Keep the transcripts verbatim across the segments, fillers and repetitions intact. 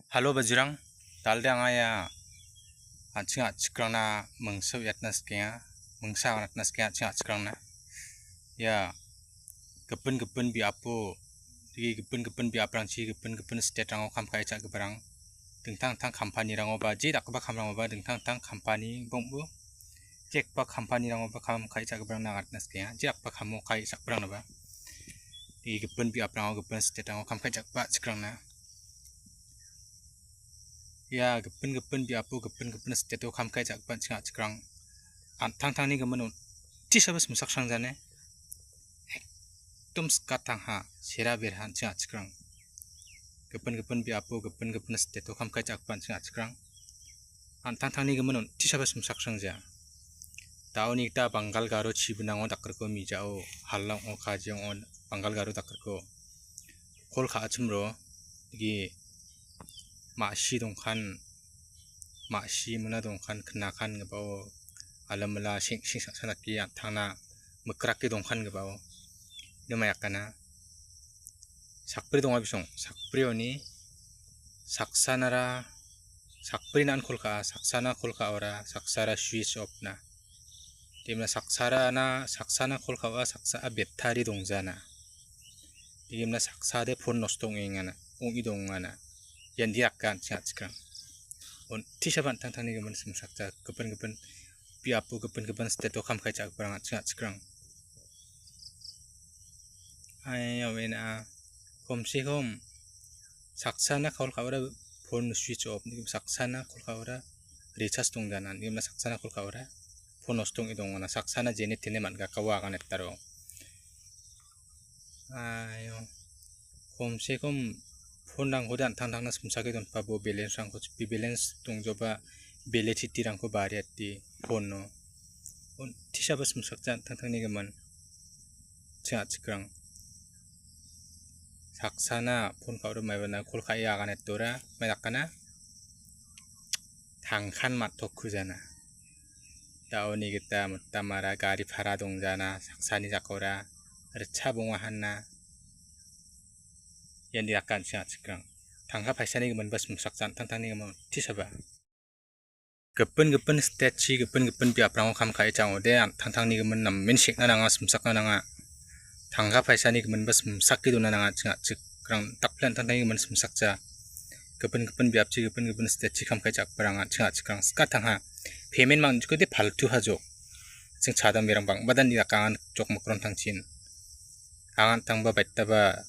Halo bajirang, dalde anga ia an·ching a·chikrangna mingsa uiatna sikenga, mingsa uiatna sikenga an·ching a·chikrangna. Ia gipin gipin biapo, digi gipin gipin biaprangchi, gipin gipin state-rango kam ka·e cha·giparang, dingtang dingtang company-rangoba, je dakgipa kamrangoba, dingtang dingtang company bong·bo, je dakgipa company-rangoba kam ka·e cha·giparangna anga nikna sikenga, je dakgipa kamo ka·e cha·giparangnaba. Digi gipin biaprango, gipin state-rango kam ka·e cha·gipa a·chikrangna. Ia gipin gipin biapo, gipin gipin state-o kam ka·e cha·gipa an·ching a·chikrang. An·tangtangni gimin on-, tisaba simsaksrangjane. Ekdom skatangha, sera berha an·ching a·chikrang. Gipin gipin biapo, gipin gipin state-o kam ka·e cha·gipa an·ching a·chikrang. An·tangtangni gimin on-, tisaba simsaksrangja. Da·oni gita Bangal garo chibinango dakriko mijao, hala ong·o, kaji ong·o, Bangal garo dakriko. Kol ka·achimro, digi ma·si dongkan, ma·si mona dongkan, knakan gipao, alamala seng·seng sa·sa dake an·tangna mikrake dongkan gipao. Ino maiakana. Sakbri donga bisong, sakbrioni saksanara, sakbrina an kol ka·a, saksana kol ka·ora, saksara switch off na. Demna saksarana, saksana kol ka·a, saksa a battery dongjana. Demna saksade phone nosto ong·engana, ong·e dongana. Ian diaka an·ching a·chikrang. On-, tisaba an·tangtangni gimin simsakja, gipin gipin biapo, gipin gipin state-o kam ka·e cha·giparang an·ching a·chikrang. Ai, awen a, kom se kom saksana kol ka·ora phone switch off, saksana kol ka·ora recharge dongjana, demna saksana kol ka·ora phone nosto ong·e dongana, saksana jene tene man·gaka ua aganetaro. Ayo, kom se kom phone-rangkode an·tangtangna simsake donpabo, balance-rangko chipi, balance dongjoba, validity-rangko bariate phone-o. On-, tisaba simsakja an·tangtangni gimin. Ching a·chikrang. Saksana phone ka·ora maibana kol ka·e aganetora, mai dakana. Tangkan mat·tokkujana. Da·oni gita mitamara gari para dongjana, saksani jakora ritcha bonga hana. Ian diaka an·ching a·chikrang. Tangka paisani giminba simsakja an·tangtangni gimin on-, tisaba. Gipin gipin state-chi, gipin gipin biaprango kam ka·e cha·ode an·tangtangni gimin namen seng·na nanga, simsakna nanga. Tangka paisani giminba simsake dona nanga, an·ching a·chikrang. Dakple an·tangtangni gimin simsakja. Gipin gipin biapchi, gipin gipin state-chi kam ka·e cha·giparang an·ching a·chikrang. Skatangha. Payment man·jikode paltu hajok. An·ching chadamberang bang·badan irakangan jok mikron tangchin. Angan tangba baitaba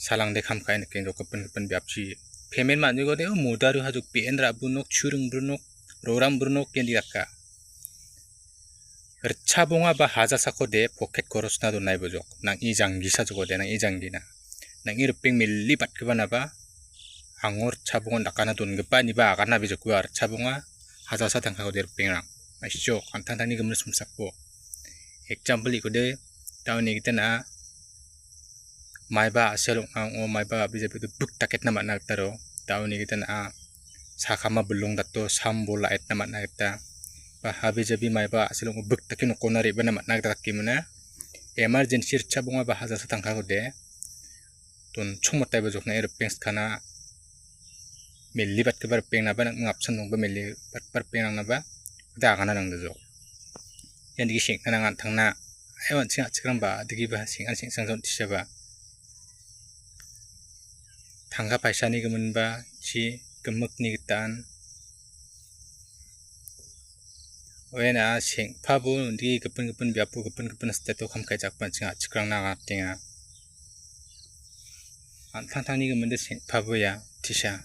salangde kam ka·e nikeng jok gipin gipin biapchi. Payment man·jikode, o, modaru hajok, B N Rabu nok, Churing bru nok, Roram bru nok, ian diraka. Ritcha bonga ba hajalsakode pocket korosna donaibo jok. Nang·e janggisa jokode, nang·e janggina. Nang·e ripeng meli batgibanaba, ango ritcha bonga dakana dongipa, niba agana bejokua ritcha bonga hajalsa tangkakode ripengrang. Maisok, an·tangtangni gimin simsakbo. Example ikode, da·oni gita na·a, maiba a·sel ong·a, ong·o maiba a·bijabiko bik daketna man·a gitaro. Da·oni gita na·a, sakama bilong dato, sam bol la·etna man·a gita. Ba habijabi maiba a·sel ong·o bik dake nokona re·bana man·a gita dake mona. Emergency ritcha bonga ba hajalsa tangkakode. Donchong mataiba jokna·e ripeng skana. Meli batgipa ripengnaba nang·ning apsan dongba meli batgipa ripengrangnaba dagana nangdajok. Ian digi seng·na nang·an tangna. Ai an·ching a·chikrangba digiba seng·an seng·sang jon tisaba. Tangka paisani giminba chi gimikni gitaan. Oena seng·pabo undi gipin gipin biapo gipin gipin state-o kam ka·e jakba an·ching a·chikrangna angatenga. An·tangtangni giminde seng·pabo ia tisa.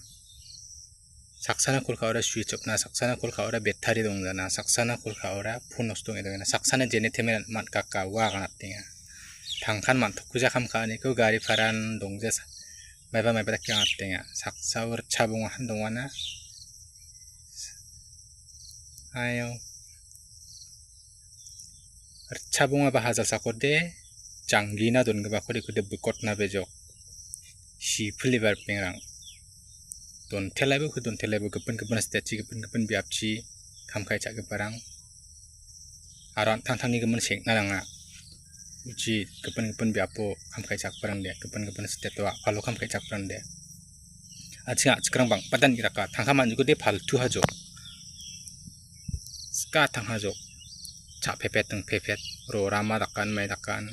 Saksana kol ka·ora switch off-na, saksana kol ka·ora battery dongjana, saksana kol ka·ora phone nosto ong·e dongena, saksana jene teme man·gaka ua aganatenga. Tangkan man·tokkuja kam ka·aniko gari paran dongja sa-, maiba maiba dake angatenga. Saksao ritcha bonga han dongana. Ayo. Ritcha bonga ba hajalsakode janggina dongipako dekode bikotna bejok. Sipil eba ripengrang. Dontelaibo ke dontelaibo gipin gipin state-chi gipin gipin biapchi kam ka·e cha·giparang. Aro an·tangtangni gimin seng·na nanga. Uchi gipin gipin biapo kam ka·e cha·giparangde, gipin gipin state-o a·palo kam ka·e cha·giparangde. An·ching a·chikrang bang·badan iraka tangka man·jokode paltu hajok. Ska tang hajok. Cha·pepet dingpepet. Ro rama dakan mai dakan.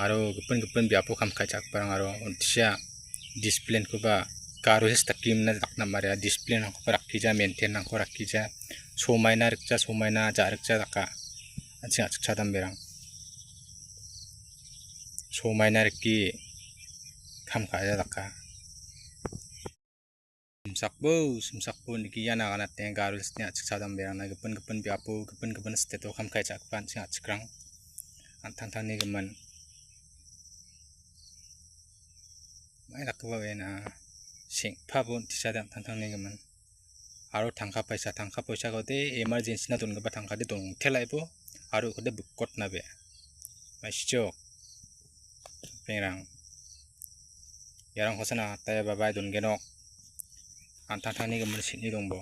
Aro gipin gipin biapo kam ka·chakgiparang aro on·tisa discipline-koba Garo Hills dake mina dakna man·a. Discipline-rangkoba rakkija, maintain-rangko rakkija, somaina rikja, somaina ja·rikja daka. An·ching a·chik chadamberang. Somaina rike kam ka·ja daka. Simsakbo, simsakbo nike ian aganatenga Garo Hills-ni a·chik chadamberangna gipin gipin biapo, gipin gipin state-o kam ka·chakgipa an·ching a·chikrang. An·tangtangni gimin. Mai dakgipa uena seng·pabo on·tisade an·tangtangni gimin. Aro tangka paisa, tangka paisakode emergency-na dongipa tangkade dongtelaibo aro ukode bikotnabe. Maisichok. Pengrang. Iarangkosan a·taia babae dongenok. An·tangtangni gimin seng·e dongbo.